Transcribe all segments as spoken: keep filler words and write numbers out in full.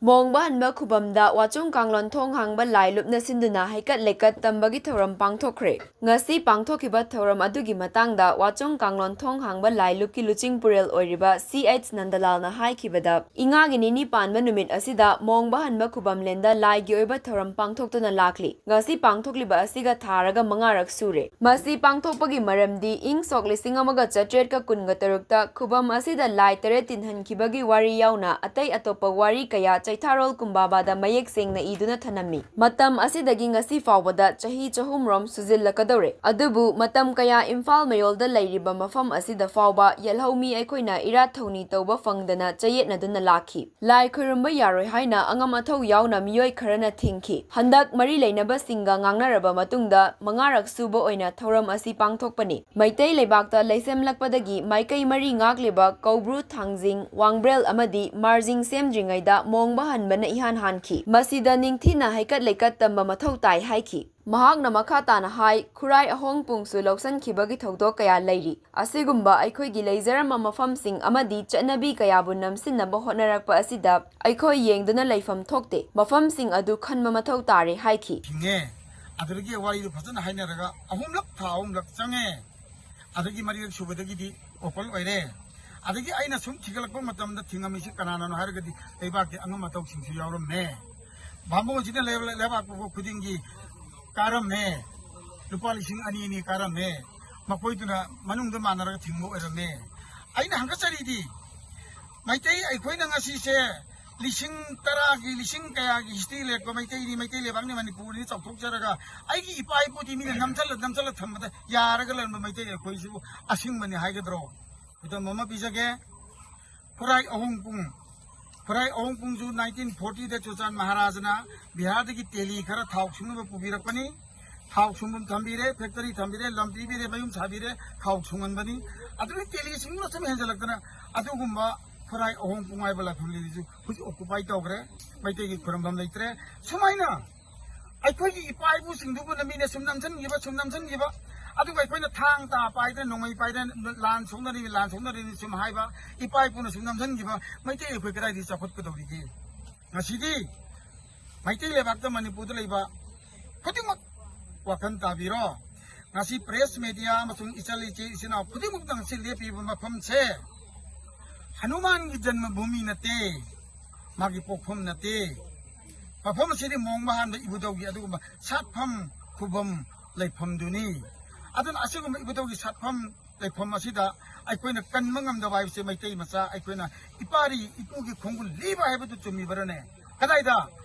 ꯃꯣꯡꯕ ꯍꯟꯕ ꯈꯨꯕꯝꯗ ꯋꯥꯆꯨꯡ ꯀꯥꯡꯂꯣꯟ ꯊꯣꯡ ꯍꯥꯡꯕ ꯂꯥꯏ ꯂꯨꯞꯅ ꯁꯤꯟꯗꯨꯅ ꯍꯩꯀꯠ ꯂꯩꯀꯠ ꯇꯝꯕꯒꯤ ꯊꯧꯔꯝ ꯄꯥꯡꯊꯣꯛꯈ꯭ꯔꯦ꯫ ꯉꯁꯤ ꯄꯥꯡꯊꯣꯛꯈꯤꯕ ꯊꯧꯔꯝ ꯑꯗꯨꯒꯤ ꯃꯇꯥꯡꯗ ꯋꯥꯆꯨꯡ ꯀꯥꯡꯂꯣꯟ ꯊꯣꯡ ꯍꯥꯡꯕ ꯂꯥꯏ ꯂꯨꯞꯀꯤ ꯂꯨꯆꯤꯡ ꯄꯨꯔꯦꯜ ꯑꯣꯏꯔꯤꯕ ꯁꯤ ꯑꯩꯆ ꯅꯟꯗꯂꯥꯜꯅ ꯍꯥꯏꯈꯤꯕꯗ, ꯏꯉꯥꯒꯤ ꯅꯤꯅꯤ ꯄꯥꯟꯕ ꯅꯨꯃꯤꯠ ꯑꯁꯤꯗ ꯃꯣꯡꯕ ꯍꯟꯕ ꯈꯨꯕꯝꯂꯦꯟꯗ ꯂꯥꯏꯒꯤ ꯑꯣꯏꯕ ꯊꯧꯔꯝ ꯄꯥꯡꯊꯣꯛꯇꯨꯅ ꯂꯥꯛꯂꯤ꯫ ꯉꯁꯤ ꯄꯥꯡꯊꯣꯛꯂꯤꯕ ꯑꯁꯤꯒ ꯊꯥꯔꯒ ꯃꯉꯥꯔꯛ ꯁꯨꯔꯦ꯫ ꯃꯁꯤ ꯄꯥꯡꯊꯣꯛꯄꯒꯤ ꯃꯔꯝꯗꯤ ꯏꯪ ꯁꯣꯛ ꯂꯤꯁꯤꯡ ꯑꯃꯒ ꯆꯥꯇ꯭ꯔꯦꯠꯀ ꯀꯨꯟꯒ ꯇꯔꯨꯛꯇ ꯈꯨꯕꯝ ꯑꯁꯤꯗ ꯂꯥꯏ ꯇꯔꯦꯠ ꯇꯤꯟꯍꯟꯈꯤꯕꯒꯤ ꯋꯥꯔꯤ ꯌꯥꯎꯅ ꯑꯇꯩ ꯑꯇꯣꯞꯄ ꯋꯥꯔꯤ ꯀꯌꯥ ꯆꯩꯊꯥꯔꯣꯜ ꯀꯨꯝꯕꯥꯕꯥꯗ ꯃꯌꯦꯛ ꯁꯦꯡꯅ ꯏꯗꯨꯅ ꯊꯅꯝꯃꯤ꯫ ꯃꯇꯝ ꯑꯁꯤꯗꯒꯤ ꯉꯁꯤ ꯐꯥꯎꯕꯗ ꯆꯍꯤ ꯆꯍꯨꯝꯔꯣꯝ ꯁꯨꯖꯤꯜꯂꯛꯀꯗꯧꯔꯦ꯫ ꯑꯗꯨꯕꯨ ꯃꯇꯝ ꯀꯌꯥ ꯏꯝꯐꯥꯜ ꯃꯌꯣꯜꯗ ꯂꯩꯔꯤꯕ ꯃꯐꯝ ꯑꯁꯤꯗ ꯐꯥꯎꯕ ꯌꯦꯜꯍꯧꯃꯤ ꯑꯩꯈꯣꯏꯅ ꯏꯔꯥꯠ ꯊꯧꯅꯤ ꯇꯧꯕ ꯐꯪꯗꯅ ꯆꯌꯦꯠꯅꯗꯨꯅ ꯂꯥꯛꯈꯤ꯫ ꯂꯥꯏ ꯈꯣꯏꯔꯨꯝꯕ ꯌꯥꯔꯣꯏ ꯍꯥꯏꯅ ꯑꯉꯝ ꯑꯊꯧ ꯌꯥꯎꯅ ꯃꯤꯑꯣꯏ ꯈꯔꯅ ꯊꯤꯡꯈꯤ꯫ ꯍꯟꯗꯛ ꯃꯔꯤ ꯂꯩꯅꯕꯁꯤꯡꯒ ꯉꯥꯡꯅꯔꯕ ꯃꯇꯨꯡꯗ ꯃꯉꯥꯔꯛ ꯁꯨꯕ ꯑꯣꯏꯅ ꯊꯧꯔꯝ ꯑꯁꯤ ꯄꯥꯡꯊꯣꯛꯄꯅꯤ꯫ ꯃꯩꯇꯩ ꯂꯩꯕꯥꯛꯇ ꯂꯩꯁꯦꯝꯂꯛꯄꯗꯒꯤ ꯃꯥꯏꯀꯩ ꯃꯔꯤ ꯉꯥꯛꯂꯤꯕ ꯀꯧꯕ꯭ꯔꯨ, ꯊꯥꯡꯖꯤꯡ, ꯋꯥꯡꯕ꯭ꯔꯦꯜ ꯑꯃꯗꯤ ꯃꯥꯔꯖꯤꯡ ꯁꯦꯝꯗ꯭ꯔꯤꯉꯩꯗ ꯃꯣꯡꯕ ꯍꯟꯕꯅ ꯏꯍꯥꯟ ꯍꯥꯟꯈꯤ꯫ ꯃꯁꯤꯗ ꯅꯤꯡꯊꯤꯅ ꯍꯩꯀꯠ ꯂꯩꯀꯠ ꯇꯝꯕ ꯃꯊꯧ ꯇꯥꯏ ꯍꯥꯏꯈꯤ꯫ ꯃꯍꯥꯛꯅ ꯃꯈꯥ ꯇꯥꯅ ꯍꯥꯏ, ꯈꯨꯔꯥꯏ ꯑꯍꯣꯡꯄꯨꯡꯁꯨ ꯂꯧꯁꯤꯟꯈꯤꯕꯒꯤ ꯊꯧꯗꯣꯛ ꯀꯌꯥ ꯂꯩꯔꯤ꯫ ꯑꯁꯤꯒꯨꯝꯕ ꯑꯩꯈꯣꯏꯒꯤ ꯂꯩꯖꯔꯝꯕ ꯃꯐꯝꯁꯤꯡ ꯑꯃꯗꯤ ꯆꯠꯅꯕꯤ ꯀꯌꯥꯕꯨ ꯅꯝꯁꯤꯟꯅꯕ ꯍꯣꯠꯅꯔꯛꯄ ꯑꯁꯤꯗ ꯑꯩꯈꯣꯏ ꯌꯦꯡꯗꯨꯅ ꯂꯩꯐꯝ ꯊꯣꯛꯇꯦ꯫ ꯃꯐꯝꯁꯤꯡ ꯑꯗꯨ ꯈꯟꯕ ꯃꯊꯧ ꯇꯥꯔꯦ ꯍꯥꯏꯈꯤ꯫ ꯊꯤꯡꯉꯦ꯫ ꯑꯗꯨꯗꯒꯤ ꯋꯥꯔꯤꯗꯨ ꯐꯖꯅ ꯍꯥꯏꯅꯔꯒ ꯑꯍꯨꯝꯂꯛ, ꯊꯥ ꯑꯍꯨꯝꯂꯛ ꯆꯪꯉꯦ꯫ ꯑꯗꯒꯤ ꯃꯔꯤꯔꯛ ꯁꯨꯕꯗꯒꯤꯗꯤ open ꯑꯣꯏꯔꯦ꯫ ꯑꯗꯒꯤ ꯑꯩꯅ ꯁꯨꯝ ꯊꯤꯒꯠꯂꯛꯄ ꯃꯇꯝꯗ ꯊꯤꯡꯉꯝꯃꯤꯁꯤ ꯀꯅꯥꯅꯅꯣ ꯍꯥꯏꯔꯒꯗꯤ ꯂꯩꯕꯥꯛꯀꯤ ꯑꯉꯝ ꯑꯇꯧꯁꯤꯡꯁꯨ ꯌꯥꯎꯔꯝꯃꯦ꯫ ꯕꯥꯃꯣꯟꯁꯤꯅ ꯂꯩꯕꯥꯛ, ꯂꯩꯕꯥꯛ ꯄꯣꯛꯄ ꯈꯨꯗꯤꯡꯒꯤ ꯀꯥꯔꯝꯃꯦ꯫ ꯂꯨꯄꯥ ꯂꯤꯁꯤꯡ ꯑꯅꯤ ꯑꯅꯤ ꯀꯥꯔꯝꯃꯦ꯫ ꯃꯈꯣꯏꯗꯨꯅ ꯃꯅꯨꯡꯗ ꯃꯥꯟꯅꯔꯒ ꯊꯤꯡꯕ ꯑꯣꯏꯔꯝꯃꯦ꯫ ꯑꯩꯅ ꯍꯪꯒꯠꯆꯔꯤꯗꯤ, ꯃꯩꯇꯩ ꯑꯩꯈꯣꯏꯅ ꯉꯁꯤꯁꯦ ꯂꯤꯁꯤꯡ ꯇꯔꯥꯒꯤ, ꯂꯤꯁꯤꯡ ꯀꯌꯥꯒꯤ history ꯂꯩꯔꯛꯄ ꯃꯩꯇꯩꯅꯤ, ꯃꯩꯇꯩ ꯂꯩꯕꯥꯛꯅꯤ, ꯃꯅꯤꯄꯨꯔꯅꯤ ꯆꯥꯎꯊꯣꯛꯆꯔꯒ, ꯑꯩꯒꯤ ꯏꯄꯥ ꯏꯄꯨꯗꯤ ꯃꯤꯅ ꯅꯝꯁꯜꯂ, ꯅꯝꯁꯜꯂ ꯊꯝꯕꯗ ꯌꯥꯔꯒ ꯂꯩꯔꯝꯕ ꯃꯩꯇꯩ ꯑꯩꯈꯣꯏꯁꯤꯕꯨ ꯑꯁꯤꯡꯕꯅꯤ ꯍꯥꯏꯒꯗ꯭ꯔꯣ? ꯈꯨꯗꯝ ꯑꯃ ꯄꯤꯖꯒꯦ꯫ ꯈꯨꯔꯥꯏ ꯑꯍꯣꯡꯄꯨꯡ, ꯈꯨꯔꯥꯏ ꯑꯍꯣꯡꯄꯨꯡꯁꯨ nineteen fortyꯗ ꯆꯨꯔꯆꯥꯟ ꯃꯍꯥꯔꯥꯖꯅ ꯕꯤꯍꯥꯔꯗꯒꯤ ꯇꯦꯂꯤ ꯈꯔ ꯊꯥꯎ ꯁꯨꯡꯅꯕ ꯄꯨꯕꯤꯔꯛꯄꯅꯤ꯫ ꯊꯥꯎ ꯁꯨꯡꯐꯝ ꯊꯝꯕꯤꯔꯦ, factory ꯊꯝꯕꯤꯔꯦ, ꯂꯝ ꯄꯤꯕꯤꯔꯦ, ꯃꯌꯨꯝ ꯁꯥꯕꯤꯔꯦ, ꯊꯥꯎ ꯁꯨꯡꯍꯟꯕꯅꯤ꯫ ꯑꯗꯨꯒꯤ ꯇꯦꯂꯤ ꯁꯨꯡꯅ ꯁꯨꯝ ꯍꯦꯟꯖꯜꯂꯛꯇꯅ ꯑꯗꯨꯒꯨꯝꯕ ꯈꯨꯔꯥꯏ ꯑꯍꯣꯡꯄꯨꯡ ꯍꯥꯏꯕ ꯂꯥꯏꯐꯝ ꯂꯩꯔꯤꯁꯨ ꯍꯧꯖꯤꯛ occupy ꯇꯧꯈ꯭ꯔꯦ, ꯃꯩꯇꯩꯒꯤ ꯈꯨꯔꯝꯐꯝ ꯂꯩꯇ꯭ꯔꯦ꯫ ꯁꯨꯃꯥꯏꯅ ꯑꯩꯈꯣꯏꯒꯤ ꯏꯄꯥ ꯏꯄꯨꯁꯤꯡꯗꯨꯕꯨꯅ ꯃꯤꯅ ꯁꯨꯝ ꯅꯝꯁꯤꯟꯈꯤꯕ, ꯁꯨꯝ ꯅꯝꯁꯤꯟꯈꯤꯕ, ꯑꯗꯨꯒ ꯑꯩꯈꯣꯏꯅ ꯊꯥꯡ ꯇꯥ ꯄꯥꯏꯗꯅ, ꯅꯣꯡꯃꯩ ꯄꯥꯏꯗꯅ ꯂꯥꯟ ꯁꯣꯛꯅꯔꯤꯅꯤ, ꯂꯥꯟ ꯁꯣꯛꯅꯔꯤꯅꯤ ꯁꯨꯝ ꯍꯥꯏꯕ, ꯏꯄꯥ ꯏꯄꯨꯅ ꯁꯨꯝ ꯅꯝꯁꯤꯟꯈꯤꯕ, ꯃꯩꯇꯩ ꯑꯩꯈꯣꯏ ꯀꯗꯥꯏꯗꯒꯤ ꯆꯥꯎꯈꯠꯀꯗꯧꯔꯤꯒꯦ? ꯉꯁꯤꯗꯤ ꯃꯩꯇꯩ ꯂꯩꯕꯥꯛꯇ, ꯃꯅꯤꯄꯨꯔꯗ ꯂꯩꯕ ꯈꯨꯗꯤꯡꯃꯛ ꯋꯥꯈꯜ ꯇꯥꯕꯤꯔꯣ꯫ ꯉꯁꯤ press media ꯑꯃꯁꯨꯡ ꯏꯆꯜ ꯏꯆꯦ ꯏꯆꯤꯟ ꯏꯅꯥꯎ ꯈꯨꯗꯤꯡꯃꯛꯇ ꯉꯁꯤ ꯂꯦꯞꯄꯤꯕ ꯃꯐꯝꯁꯦ ꯍꯅꯨꯃꯥꯟꯒꯤ ꯖꯟꯃ ꯚꯨꯃꯤ ꯅꯠꯇꯦ, ꯃꯥꯒꯤ ꯄꯣꯛꯐꯝ ꯅꯠꯇꯦ꯫ ꯃꯐꯝ ꯑꯁꯤꯗꯤ ꯃꯣꯡꯕ ꯍꯥꯟꯕ ꯏꯕꯨꯙꯧꯒꯤ ꯑꯗꯨꯒꯨꯝꯕ ꯁꯥꯠꯐꯝ ꯈꯨꯕꯝ ꯂꯩꯐꯝꯗꯨꯅꯤ꯫ ꯑꯗꯨꯅ ꯑꯁꯤꯒꯨꯝꯕ ꯏꯕꯨꯙꯧꯒꯤ ꯁꯥꯠꯐꯝ ꯂꯩꯐꯝ ꯑꯁꯤꯗ ꯑꯩꯈꯣꯏꯅ ꯀꯟꯕ ꯉꯝꯗꯕ ꯍꯥꯏꯕꯁꯦ ꯃꯩꯇꯩ ꯃꯆꯥ ꯑꯩꯈꯣꯏꯅ ꯏꯄꯥꯔꯤ ꯏꯄꯨꯒꯤ ꯈꯣꯡꯒꯨꯜ ꯂꯤꯕ ꯍꯥꯏꯕꯗꯨ ꯆꯨꯝꯃꯤꯕ꯭ꯔꯅꯦ? ꯀꯗꯥꯏꯗ?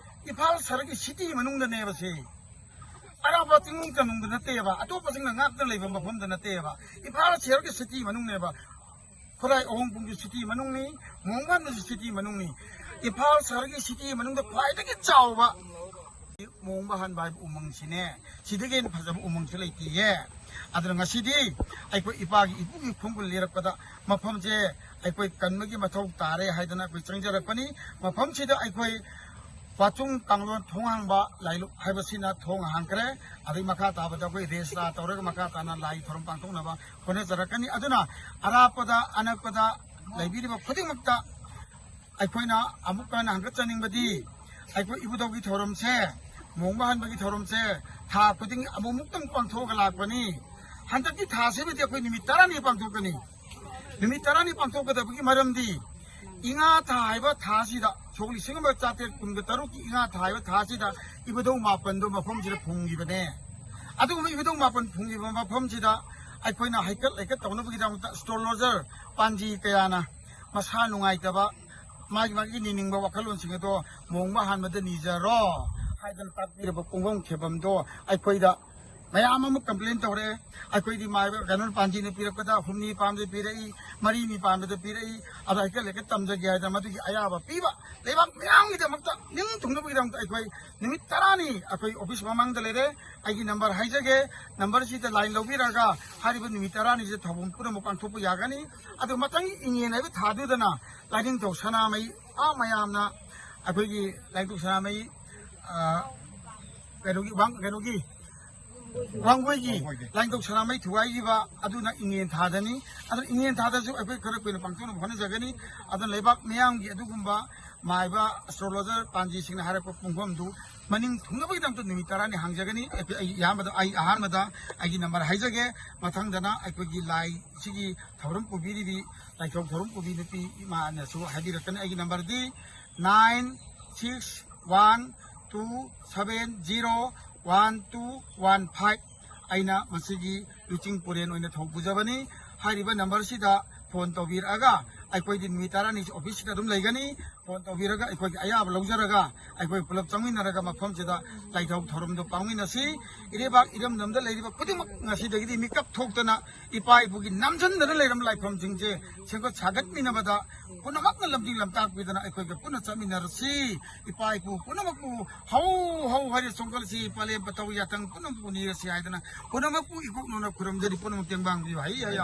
ꯏꯝꯐꯥꯜ ꯁꯍꯔꯒꯤ city ꯃꯅꯨꯡꯗꯅꯦꯕ ꯁꯤ꯫ ꯑꯔꯥꯞꯄ ꯆꯤꯡꯅꯨꯡ ꯇꯝꯅꯨꯡꯗ ꯅꯠꯇꯦꯕ, ꯑꯇꯣꯞꯄꯁꯤꯡꯅ ꯉꯥꯛꯇ ꯂꯩꯕ ꯃꯐꯝꯗ ꯅꯠꯇꯦꯕ, ꯏꯝꯐꯥꯜ ꯁꯍꯔꯒꯤ city ꯃꯅꯨꯡꯅꯦꯕ꯫ ꯈꯨꯔꯥꯏ ꯑꯍꯣꯡꯄꯨꯡꯁꯨ city ꯃꯅꯨꯡꯅꯤ, ꯃꯣꯡꯕꯥꯟꯗꯁꯨ city ꯃꯅꯨꯡꯅꯤ꯫ ꯏꯝꯐꯥꯜ ꯁꯍꯔꯒꯤ city ꯃꯅꯨꯡꯗ ꯈ꯭ꯋꯥꯏꯗꯒꯤ ꯆꯥꯎꯕ ꯃꯣꯡꯕ ꯍꯥꯟꯕ ꯍꯥꯏꯕ ꯎꯃꯪꯁꯤꯅꯦ꯫ ꯁꯤꯗꯒꯤ ꯍꯦꯟꯅ ꯐꯖꯕ ꯎꯃꯪꯁꯨ ꯂꯩꯇꯦꯌꯦ꯫ ꯑꯗꯨꯅ ꯉꯁꯤꯗꯤ ꯑꯩꯈꯣꯏ ꯏꯄꯥꯒꯤ ꯏꯄꯨꯒꯤ ꯈꯣꯡꯒꯨꯜ ꯂꯤꯔꯛꯄꯗ ꯃꯐꯝꯁꯦ ꯑꯩꯈꯣꯏ ꯀꯟꯕꯒꯤ ꯃꯊꯧ ꯇꯥꯔꯦ ꯍꯥꯏꯗꯅ ꯑꯩꯈꯣꯏ ꯆꯪꯖꯔꯛꯄꯅꯤ꯫ ꯃꯐꯝꯁꯤꯗ ꯑꯩꯈꯣꯏ ꯄꯥꯆꯨꯡ ꯀꯥꯡꯂꯣꯟ ꯊꯣꯡ ꯍꯥꯡꯕ ꯂꯥꯏꯂꯨꯞ ꯍꯥꯏꯕꯁꯤꯅ ꯊꯣꯡ ꯍꯥꯡꯈ꯭ꯔꯦ꯫ ꯑꯗꯩ ꯃꯈꯥ ꯇꯥꯕꯗ ꯑꯩꯈꯣꯏ ꯔꯦꯁꯂꯥ ꯇꯧꯔꯒ ꯃꯈꯥ ꯇꯥꯅ ꯂꯥꯏ ꯊꯧꯔꯝ ꯄꯥꯡꯊꯣꯛꯅꯕ ꯍꯣꯠꯅꯖꯔꯛꯀꯅꯤ꯫ ꯑꯗꯨꯅ ꯑꯔꯥꯞꯄꯗ ꯑꯅꯛꯄꯗ ꯂꯩꯕꯤꯔꯤꯕ ꯈꯨꯗꯤꯡꯃꯛꯇ ꯑꯩꯈꯣꯏꯅ ꯑꯃꯨꯛꯀ ꯍꯟꯅ ꯍꯪꯒꯠꯆꯅꯤꯡꯕꯗꯤ, ꯑꯩꯈꯣꯏ ꯏꯕꯨꯙꯧꯒꯤ ꯊꯧꯔꯝꯁꯦ, ꯃꯣꯡꯕ ꯍꯟꯕꯒꯤ ꯊꯧꯔꯝꯁꯦ ꯊꯥ ꯈꯨꯗꯤꯡꯒꯤ ꯑꯃꯨꯛꯃꯨꯛꯇꯪ ꯄꯥꯡꯊꯣꯛꯑꯒ ꯂꯥꯛꯄꯅꯤ꯫ ꯍꯟꯗꯛꯀꯤ ꯊꯥꯁꯤꯃꯗꯤ ꯑꯩꯈꯣꯏ ꯅꯨꯃꯤꯠ ꯇꯔꯥꯅꯤ ꯄꯥꯡꯊꯣꯛꯀꯅꯤ꯫ ꯅꯨꯃꯤꯠ ꯇꯔꯥꯅꯤ ꯄꯥꯡꯊꯣꯛꯀꯗꯕꯒꯤ ꯃꯔꯝꯗꯤ, ꯏꯉꯥ ꯊꯥ ꯍꯥꯏꯕ ꯊꯥꯁꯤꯗ, ꯁꯣꯛ ꯂꯤꯁꯤꯡ ꯑꯃ ꯆꯥꯇ꯭ꯔꯦꯠ ꯀꯨꯟꯒ ꯇꯔꯨꯛꯀꯤ ꯏꯉꯥ ꯊꯥ ꯍꯥꯏꯕ ꯊꯥꯁꯤꯗ ꯏꯕꯨꯙꯧ ꯃꯥꯄꯟꯗꯣ ꯃꯐꯝꯁꯤꯗ ꯐꯨꯝꯈꯤꯕꯅꯦ꯫ ꯑꯗꯨꯒꯨꯝꯕ ꯏꯕꯨꯙꯧ ꯃꯥꯄꯟ ꯐꯨꯝꯈꯤꯕ ꯃꯐꯝꯁꯤꯗ ꯑꯩꯈꯣꯏꯅ ꯍꯩꯀꯠ ꯂꯩꯀꯠ ꯇꯧꯅꯕꯒꯤꯗꯃꯛꯇ ꯑꯦꯁꯇ꯭ꯔꯣꯂꯣꯖꯔ ꯄꯥꯟꯖꯤ ꯀꯌꯥꯅ ꯃꯁꯥ ꯅꯨꯡꯉꯥꯏꯇꯕ, ꯃꯥꯒꯤ ꯃꯥꯒꯤ ꯅꯤꯅꯤꯡꯕ ꯋꯥꯈꯜꯂꯣꯟꯁꯤꯡ ꯑꯗꯣ ꯃꯣꯡꯕ ꯍꯥꯟꯕꯗ ꯅꯤꯖꯔꯣ ꯍꯥꯏꯗꯅ ꯇꯥꯛꯄꯤꯔꯕ ꯄꯨꯡꯐꯝ ꯈꯦꯕꯝꯗꯣ ꯑꯩꯈꯣꯏꯗ ꯃꯌꯥꯝ ꯑꯃ complain ꯇꯧꯔꯛꯑꯦ꯫ ꯑꯩꯈꯣꯏꯗꯤ ꯃꯥꯏꯕ ꯀꯩꯅꯣ ꯄꯥꯟꯖꯤꯅ ꯄꯤꯔꯛꯄꯗ ꯍꯨꯝꯅꯤ ꯄꯥꯟꯕꯗ ꯄꯤꯔꯛꯏ, ꯃꯔꯤꯅꯤ ꯄꯥꯟꯕꯗ ꯄꯤꯔꯛꯏ, ꯑꯗꯣ ꯍꯩꯀꯠ ꯂꯩꯀꯠ ꯇꯝꯖꯒꯦ ꯍꯥꯏꯗꯅ ꯃꯗꯨꯒꯤ ꯑꯌꯥꯕ ꯄꯤꯕ ꯂꯩꯕꯥꯛ ꯃꯌꯥꯝꯒꯤꯗꯃꯛꯇ ꯅꯤꯡ ꯊꯨꯡꯅꯕꯒꯤꯗꯃꯛꯇ ꯑꯩꯈꯣꯏ ꯅꯨꯃꯤꯠ ꯇꯔꯥꯅꯤ ꯑꯩꯈꯣꯏ office ꯃꯃꯥꯡꯗ ꯂꯩꯔꯦ꯫ ꯑꯩꯒꯤ number ꯍꯥꯏꯖꯒꯦ, number ꯁꯤꯗ line ꯂꯧꯕꯤꯔꯒ ꯍꯥꯏꯔꯤꯕ ꯅꯨꯃꯤꯠ ꯇꯔꯥꯅꯤꯁꯤꯗ ꯊꯧꯔꯝ ꯄꯨꯝꯅꯃꯛ ꯄꯥꯡꯊꯣꯛꯄ ꯌꯥꯒꯅꯤ꯫ ꯑꯗꯨ ꯃꯊꯪꯒꯤ ꯏꯉꯦꯟ ꯍꯥꯏꯕ ꯊꯥꯗꯨꯗꯅ ꯂꯥꯏꯅꯤꯡꯊꯧ ꯁꯅꯥꯃꯍꯤ, ꯑꯥ ꯃꯌꯥꯝꯅ ꯑꯩꯈꯣꯏꯒꯤ ꯂꯥꯏꯅꯤꯡꯊꯧ ꯁꯅꯥꯃꯍꯤ, ꯑ, ꯀꯩꯅꯣꯒꯤ ꯋꯥꯡ-, ꯀꯩꯅꯣꯒꯤ ꯋꯥꯡꯒꯣꯏꯒꯤ ꯋꯥꯡꯒꯣꯏꯒꯤ꯫ ꯂꯥꯏꯅꯤꯡꯊꯧ ꯁꯅꯥꯃꯍꯤ ꯊꯨꯒꯥꯏꯈꯤꯕ ꯑꯗꯨꯅ ꯏꯉꯦꯟ ꯊꯥꯗꯅꯤ꯫ ꯑꯗꯨꯅ ꯏꯉꯦꯟ ꯊꯥꯗꯁꯨ ꯑꯩꯈꯣꯏ ꯈꯔ ꯀꯨꯏꯅ ꯄꯥꯡꯊꯣꯛꯅꯕ ꯍꯣꯠꯅꯖꯒꯅꯤ꯫ ꯑꯗꯨꯅ ꯂꯩꯕꯥꯛ ꯃꯤꯌꯥꯝꯒꯤ ꯑꯗꯨꯒꯨꯝꯕ ꯃꯥꯏꯕ ꯑꯦꯁꯇ꯭ꯔꯣꯂꯣꯖꯔ ꯄꯥꯟꯖꯤꯁꯤꯡꯅ ꯍꯥꯏꯔꯛꯄ ꯄꯨꯡꯐꯝꯗꯨ ꯃꯅꯤꯡ ꯊꯨꯡꯅꯕꯒꯤꯗꯃꯛꯇ ꯅꯨꯃꯤꯠ ꯇꯔꯥꯅꯤ ꯍꯥꯡꯖꯒꯅꯤ꯫ ꯑꯩ ꯑꯍꯥꯟꯕꯗ, ꯑꯩ ꯑꯍꯥꯟꯕꯗ ꯑꯩꯒꯤ ꯅꯝꯕꯔ ꯍꯥꯏꯖꯒꯦ꯫ ꯃꯊꯪꯗꯅ ꯑꯩꯈꯣꯏꯒꯤ ꯂꯥꯏꯁꯤꯒꯤ ꯊꯧꯔꯝ ꯄꯨꯕꯤꯔꯤꯕꯤ, ꯂꯥꯏꯊꯧ ꯊꯧꯔꯝ ꯄꯨꯕꯤ ꯅꯨꯄꯤ ꯏꯃꯥꯅꯁꯨ ꯍꯥꯏꯕꯤꯔꯛꯀꯅꯤ꯫ ꯑꯩꯒꯤ ꯅꯝꯕꯔꯗꯤ nine six one two seven zero one two one five꯫ ꯑꯩꯅ ꯃꯁꯤꯒꯤ ꯂꯨꯆꯤꯡ ꯄꯨꯔꯦꯟ ꯑꯣꯏꯅ ꯊꯧ ꯄꯨꯖꯕꯅꯤ꯫ ꯍꯥꯏꯔꯤꯕ ꯅꯝꯕꯔꯁꯤꯗ ꯐꯣꯟ ꯇꯧꯕꯤꯔꯛꯑꯒ ꯑꯩꯈꯣꯏꯗꯤ ꯅꯨꯃꯤꯠ ꯇꯔꯥꯅꯤ ꯑꯣꯐꯤꯁꯁꯤꯗ ꯑꯗꯨꯝ ꯂꯩꯒꯅꯤ꯫ ꯐꯣꯟ ꯇꯧꯕꯤꯔꯒ ꯑꯩꯈꯣꯏꯒꯤ ꯑꯌꯥꯕ ꯂꯧꯖꯔꯒ ꯑꯩꯈꯣꯏ ꯄꯨꯂꯞ ꯆꯪꯃꯤꯟꯅꯔꯒ ꯃꯐꯝꯁꯤꯗ ꯂꯥꯏꯊꯧ ꯊꯧꯔꯝꯗꯣ ꯄꯥꯡꯃꯤꯟꯅꯁꯤ꯫ ꯏꯔꯩꯕꯥꯛ ꯏꯔꯝꯗꯝꯗ ꯂꯩꯔꯤꯕ ꯈꯨꯗꯤꯡꯃꯛ ꯉꯁꯤꯗꯒꯤꯗꯤ ꯃꯤꯀꯞ ꯊꯣꯛꯇꯅ ꯏꯄꯥ ꯏꯄꯨꯒꯤ ꯅꯝꯁꯤꯟꯗꯅ ꯂꯩꯔꯝꯕ ꯂꯥꯏꯐꯝꯁꯤꯡꯁꯦ ꯁꯦꯝꯒꯠ ꯁꯥꯒꯠꯃꯤꯟꯅꯕꯗ ꯄꯨꯝꯅꯃꯛꯅ ꯂꯝꯖꯤꯡ ꯂꯝꯇꯥꯛꯄꯤꯗꯅ ꯑꯩꯈꯣꯏꯒ ꯄꯨꯟꯅ ꯆꯠꯃꯤꯟꯅꯔꯁꯤ꯫ ꯏꯄꯥ ꯏꯄꯨ ꯄꯨꯝꯅꯃꯛꯄꯨ ꯍꯧ ꯍꯧ ꯍꯥꯏꯅ ꯆꯣꯡꯈꯠꯂꯁꯤ꯫ ꯄꯂꯦꯝ ꯄꯇꯧ ꯌꯥꯊꯪ ꯄꯨꯝꯅꯃꯛꯄꯨ ꯅꯤꯔꯁꯤ ꯍꯥꯏꯗꯅ ꯄꯨꯝꯅꯃꯛꯄꯨ ꯏꯀꯣꯛ ꯅꯧꯅ ꯈꯨꯔꯨꯝꯖꯔꯤ꯫ ꯄꯨꯝꯅꯃꯛ ꯇꯦꯡꯕꯥꯡꯕꯤꯌꯨ꯫ ꯍꯩ ꯍꯩ